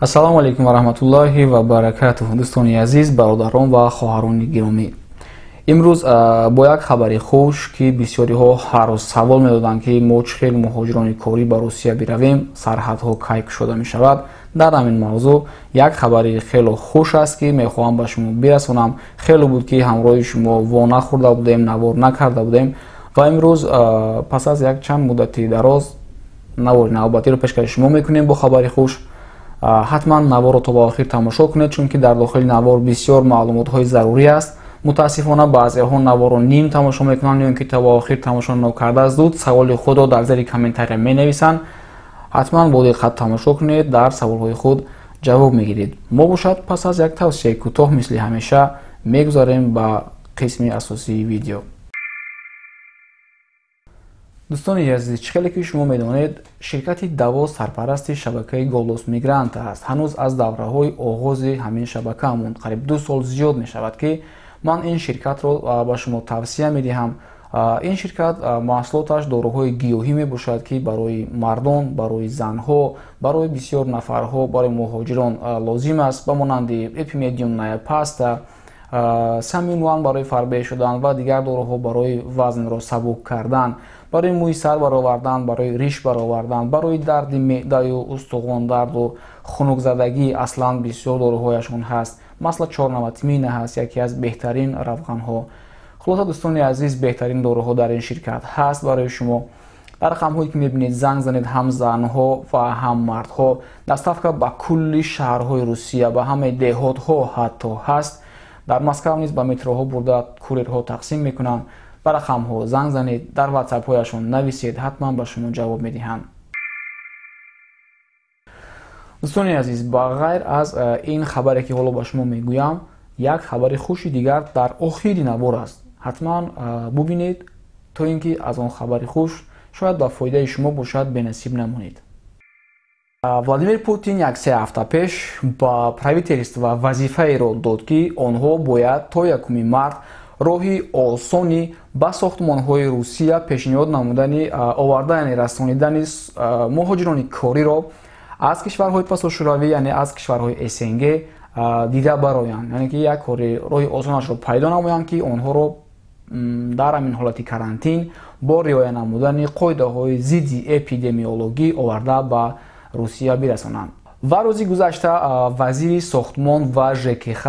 Ассалому алайкум ва раҳматуллоҳи ва баракатуҳ. Дӯстони азиз, бародарон ва хоҳарони гиромӣ, имрӯз бо як хабари хуш, ки бисёриҳо ҳар рӯз савол медоданд, ки мо чӣ хел муҳоҷирони корӣ ба Русия биравем, сарҳадҳо кай кушода мешавад. Дар ҳамин мавзӯъ як хабари хело хуш аст, ки мехоҳам ба шумо бирасонам. Хело буд, ки ҳамроҳи шумо во нахӯрда будем, навор накарда будем ва имрӯз пас аз як чанд муддати дароз навори навбатиро пешкаши шумо мекунем бо хабари хуш. Ҳатман наворро то ба охир тамошо кунед, чунки дар дохили навор бисёр маълумотҳои зарурӣ аст. Мутаассифона, баъзеҳо наворро ним тамошо мекунанд ё ин ки то ба охир тамошо нокарда зуд саволи худро дар зери комментария менависанд. Ҳатман бо диққат тамошо кунед, дар саволҳои худ ҷавоб мегиред. Мо бошад, пас аз як тавсияи кӯтоҳ, мисли ҳамеша мегузарем ба қисми асосии видео. Дӯстони азиз, чӣ хеле ки шумо медонед, ширкати Даво сарпарасти шабакаи Голос Мигрант аст. Ҳанӯз аз давраҳои оғози ҳамин шабакаамон, қариб 2 сол зиёд мешавад, ки ман ин ширкатро ба шумо тавсия медиҳам. Ин ширкат маҳсулоташ доруҳои гиёҳӣ мебошад, ки барои мардон, барои занҳо, барои бисёр нафарҳо, барои муҳоҷирон лозим аст, ба монанди эпимедиумная паста, саминуан барои фарбеҳ шудан ва дигар доруҳо барои вазнро сабук кардан, барои мӯи сар баровардан, барои риш баровардан, барои дарди меъдаю устухондарду хунукзадагӣ. Аслан бисёр доруҳояшон ҳаст. Масло чёрного тмина ҳаст, яке аз беҳтарин равғанҳо. Хулоса, дӯстони азиз, беҳтарин доруҳо дар ин ширкат ҳаст барои шумо. Дар рақамҳое ки мебинед, занг занед, ҳам занҳо ва ҳам мардҳо. Доставка ба кулли шаҳрҳои Русия, ба ҳамаи деҳотҳо ҳатто ҳаст. Дар Москав низ ба метроҳо бурда курьерҳо тақсим мекунанд. Ба рақамҳо занг занед, дар ватсапҳояшон нависед, ҳатман ба шумо ҷавоб медиҳанд. Дӯстони азиз, ба ғайр аз ин хабаре, ки ҳоло ба шумо мегӯям, як хабари хуши дигар дар охири навор аст. Ҳатман бубинед, то ин ки аз он хабари хуш шояд ба фоидаи шумо бошад, бенасиб намонед. Владимир Путин як се ҳафта пеш ба правительство вазифаеро дод, ки онҳо бояд то 1 март роҳи осони ба сохтмонҳои Русия пешниҳод намудани оварда, яъне расонидани муҳоҷирони кориро аз кишварҳои пасошӯравӣ, яъне аз кишварҳои СНГ дида бароянд, яъне ки як кори роҳи осонашро пайдо намоянд, ки онҳоро дар ҳамин ҳолати карантин бо риоя намудани қоидаҳои зидди эпидемиологӣ оварда ба Русия бирасонанд. Ва рӯзи гузашта вазири сохтмон ва ЖКХ,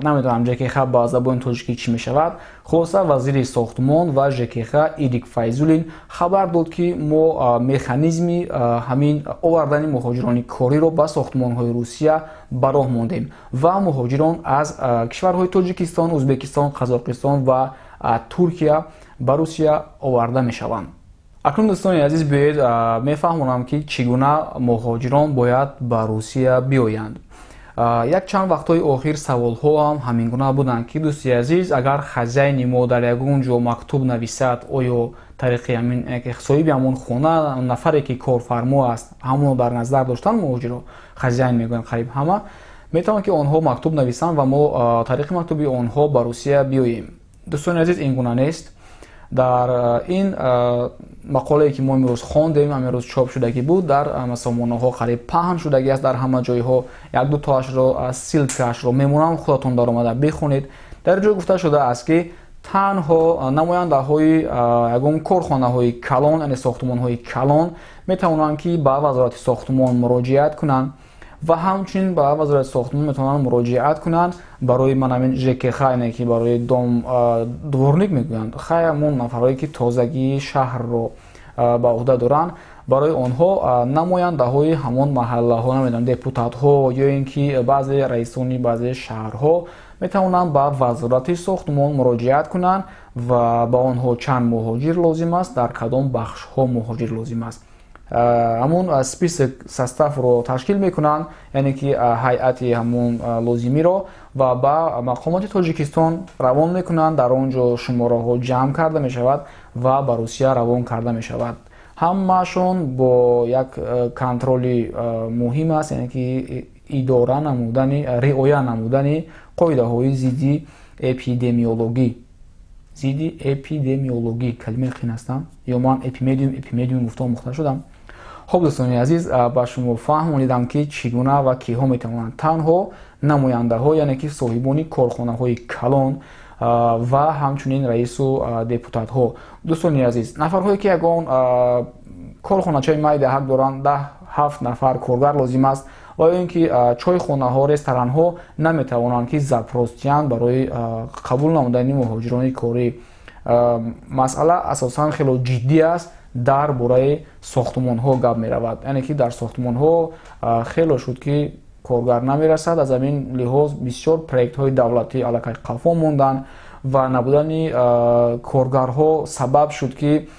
намедонам, ЖКХ ба забони тоҷикӣ чӣ мешавад, хулоса, вазири сохтмон ва ЖКХ Ирик Файзуллин хабар дод, ки мо механизми ҳамин овардани муҳоҷирони кориро ба сохтмонҳои Русия ба роҳ мондем ва муҳоҷирон аз кишварҳои Тоҷикистон, Ӯзбекистон, Қазоқистон ва Туркия ба Русия оварда мешаванд. Акнун, дӯстони азиз, биёед мефаҳмонам, ки чӣ гуна муҳоҷирон бояд ба Русия биёянд. Як чанд вақтҳои охир саволҳо ҳам ҳамин гуна буданд, ки дӯсти азиз, агар хозяини мо дар ягон ҷо мактуб нависад, оё тариқи ҳамин соҳиби ҳамон хона, нафаре ки корфармо аст, ҳамонро дар назар доштан, муҳоҷиро хозяин мегӯянд қариб ҳама, метавонад, ки онҳо мактуб нависанд ва мо тариқи мактуби онҳо ба Русия биёем? Дӯстони азиз, ин гуна нест. Дар ин мақолае, ки мо имрӯз хондем, имрӯз чоп шудагӣ буд, дар сомонаҳо қариб паҳн шудагӣ аст, дар ҳама ҷойҳо. Як ду тоашро, ссылкаашро мемонам, худатон даромада бихонед. Дар ҷой гуфта шудааст, ки танҳо намояндаҳои ягон корхонаҳои калон, яъне сохтмонҳои калон, метавонанд, ки ба вазорати сохтмон муроҷиат кунанд ва ҳамчунин ба вазорати сохтмон метавонанд муроҷиат кунанд барои ман ҳамин ЖКХ, яъне ки барои дом дворник мегӯянд, хай, ҳамон нафарҳое, ки тозагии шаҳрро ба ӯҳда доранд. Барои онҳо намояндаҳои ҳамон маҳаллаҳо, намедонам, депутатҳо ё ин ки баъзе раисони баъзе шаҳрҳо метавонанд ба вазорати сохтмон муроҷиат кунанд ва ба онҳо чанд муҳоҷир лозим аст, дар кадом бахшҳо муҳоҷир лозим аст, ҳамон список, составро ташкил мекунанд, яъне ки ҳайати ҳамон лозимиро, ва ба мақомоти Тоҷикистон равон мекунанд. Дар он ҷо шумораҳо ҷамъ карда мешавад ва ба Русия равон карда мешавад. Ҳамаашон бо як контроли муҳим аст, яъне ки идора намудани, риоя намудани қоидаҳои зидди эпидемиологӣ. Зидди эпидемиологӣ калимаи қин ҳастам ё ман эпимедиум, эпимедиум гуфта омӯхта шудам. Хуб, дӯстони азиз, ба шумо фаҳмонидам, ки чӣ гуна ва киҳо метавонанд. Танҳо намояндаҳо, яъне ки соҳибони корхонаҳои калон ва ҳамчунин раису депутатҳо. Дӯстони азиз, нафарҳое ки ягон корхоначаи майдаҳак доранд, 10-7 нафар коргар лозим аст, ва ё ин ки чойхонаҳо, ресторанҳо наметавонанд ки запрос диҳанд барои қабул намудани муҳоҷирони корӣ. Масъала асосан хело ҷиддӣ аст, дар бораи сохтмонҳо гап меравад, яъне ки дар сохтмонҳо хело шуд ки коргар намерасад. Аз ҳамин лиҳоз бисёр проектҳои давлатӣ аллакай қафо монданд ва набудани коргарҳо сабаб шуд, ки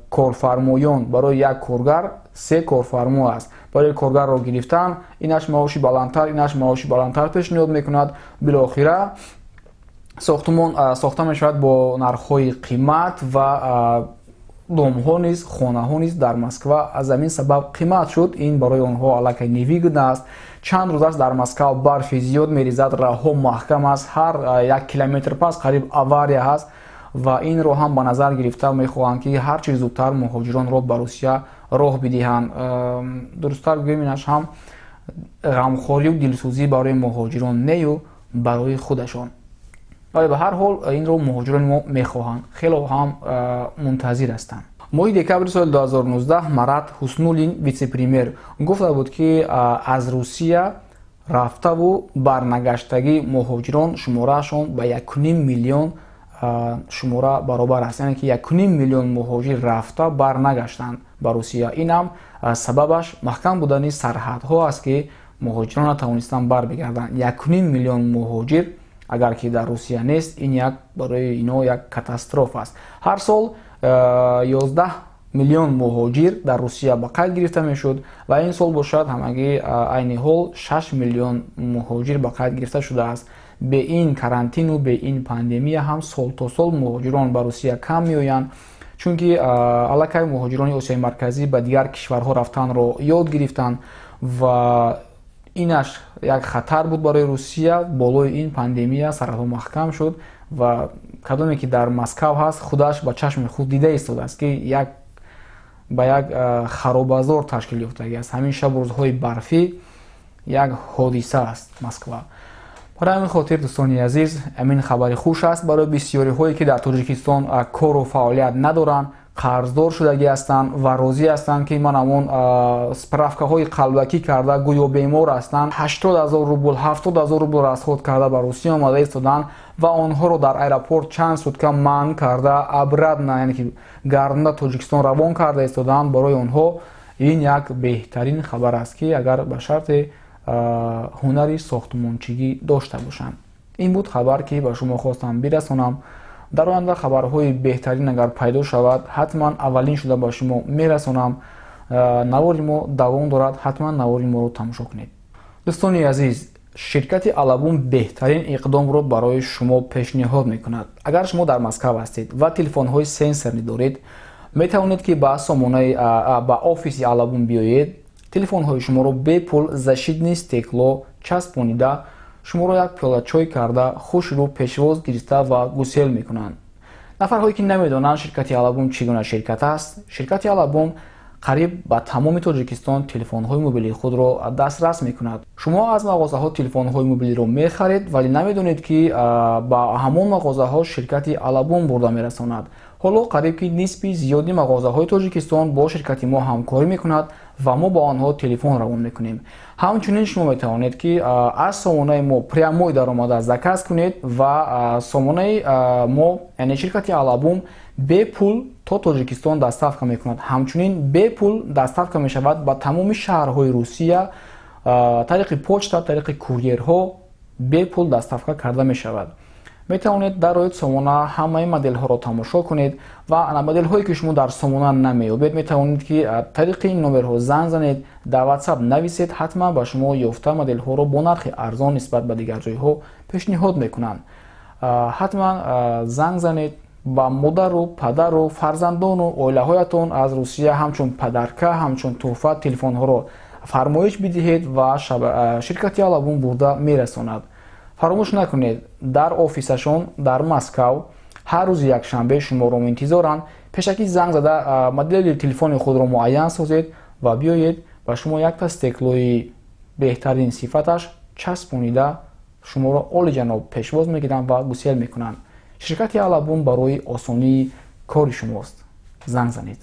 корфармоён барои як коргар се корфармо аст. Барои коргарро гирифтан инаш маоши баландтар, инаш маоши баландтар пешниҳод мекунад. Билохира сохтмон сохта мешавад бо нархҳои қимат ва домҳо низ, хонаҳо низ дар Москва аз ҳамин сабаб қимат шуд. Ин барои онҳо аллакай невыгодно аст. Чанд рӯз аст дар Москва барфи зиёд мерезад, роҳҳо маҳкам аст, ҳар 1 километр пас қариб авария ҳаст ва инро ҳам ба назар гирифта мехоҳанд, ки ҳар чи зудтар муҳоҷиронро ба Русия роҳ бидиҳанд. Дурусттар гӯем, инаш ҳам ғамхорию дилсӯзӣ барои муҳоҷирон нею, барои худашон. Вале ба ҳар ҳол инро муҳоҷирони мо мехоҳанд, хело ҳам мунтазир ҳастанд. Моҳи декабри соли 2019 Марат Ҳуснуллин, витсе-премьер, гуфта буд, ки аз Русия рафтаву барнагаштагӣ муҳоҷирон шумораашон ба 1,5 миллион шумора баробар аст, яъне ки 1,5 миллион муҳоҷир рафта барнагаштанд ба Русия. Инам сабабаш маҳкам будани сарҳадҳо аст, ки муҳоҷирон натавонистанд барбигарданд. 1,5 миллион муҳоҷир агар ки дар Русия нест, ин як барои ино як катастрофа аст. Ҳар сол 11 миллион муҳоҷир дар Русия ба қайд гирифта мешуд ва ин сол бошад, ҳамагӣ айни ҳол 6 миллион муҳоҷир ба қайд гирифта шудааст. Бе ин карантину бе ин пандемия ҳам сол то сол муҳоҷирон ба Русия кам меоянд, чунки аллакай муҳоҷирони Осиёи Марказӣ ба дигар кишварҳо рафтанро ёд гирифтанд ва инаш як хатар буд барои Русия. Болои ин пандемия, сарҳадҳо маҳкам шуд ва кадоме ки дар Москав ҳаст, худаш ба чашми худ дида истодааст, ки як ба як харобазор ташкил ёфтагӣ аст. Ҳамин шабу рӯзҳои барфӣ як ҳодиса аст Москва. Барои ҳамин хотир, дӯстони азиз, ҳамин хабари хуш аст барои бисёриҳое, ки дар Тоҷикистон кору фаъолият надоранд, қарздор шудагӣ ҳастанд ва розӣ ҳастанд, ки ман ҳамон справкаҳои қалбакӣ карда, гӯё бемор ҳастанд, 80 000 рубл, 70 000 рубл расход карда ба Русия омада истоданд ва онҳоро дар аэропорт чанд сутка манъ карда, обратно, яъне ки гардонда Тоҷикистон равон карда истоданд. Барои онҳо ин як беҳтарин хабар аст, ки агар ба шарте ҳунари сохтмончигӣ дошта бошанд. Ин буд хабар, ки ба шумо хостам бирасонам. Дар оянда хабарҳои беҳтарин агар пайдо шавад, ҳатман аввалин шуда ба шумо мерасонам. Навори мо давом дорад, ҳатман навори моро тамошо кунед. Дӯстони азиз, ширкати Алабум беҳтарин иқдомро барои шумо пешниҳод мекунад. Агар шумо дар Москав ҳастед ва телефонҳои сенсорӣ доред, метавонед, ки ба сомонаи, ба офиси Алабум биёед, телефонҳои шуморо бепул защитный стекло часпонида, шуморо як пиёла чой карда, хушрӯ пешвоз гирифта ва гусел мекунанд. Нафарҳое ки намедонанд ширкати Алабум чӣ гуна ширкат аст, ширкати Алабум қариб ба тамоми Тоҷикистон телефонҳои мобилии худро дастрас мекунад. Шумо аз мағозаҳо телефонҳои мобилиро мехаред, вале намедонед, ки ба ҳамон мағозаҳо ширкати Алабум бурда мерасонад. Ҳоло қариб ки нисфи зиёди мағозаҳои Тоҷикистон бо ширкати мо ҳамкорӣ мекунад ва мо ба онҳо телефон равон мекунем. Ҳамчунин шумо метавонед, ки аз сомонаи мо прямой даромада заказ кунед ва сомонаи мо, яъне ширкати Алабум, бепул то Тоҷикистон доставка мекунад. Ҳамчунин бепул доставка мешавад ба тамоми шаҳрҳои Русия, тариқи почта, тариқи курьерҳо бепул доставка карда мешавад. Метавонед дар рӯи сомона ҳамаи моделҳоро тамошо кунед ва моделҳое, ки шумо дар сомона намеёбед, метавонед, ки тариқи ин номерҳо занг занед, дар WhatsApp нависед, ҳатман ба шумо ёфта моделҳоро бо нархи арзон нисбат ба дигар ҷойҳо пешниҳод мекунанд. Ҳатман занг занед, ба модару падару фарзандону оилаҳоятон аз Русия ҳамчун подарка, ҳамчун тӯҳфа телефонҳоро фармоиш бидиҳед ва ширкати Алабум бурда мерасонад. Фаромӯш накунед, дар офисашон дар Москав ҳар рӯзи якшанбе шуморо интизоранд. Пешакӣ занг зада модели телефони худро муайян созед. Ва биёед, ба шумо якта стеклои беҳтарин сифаташ часпонида, шуморо олиҷаноб пешвоз мегиранд ва гусел мекунанд. Ширкати Алабум барои осонии кори шумост. Занг занед.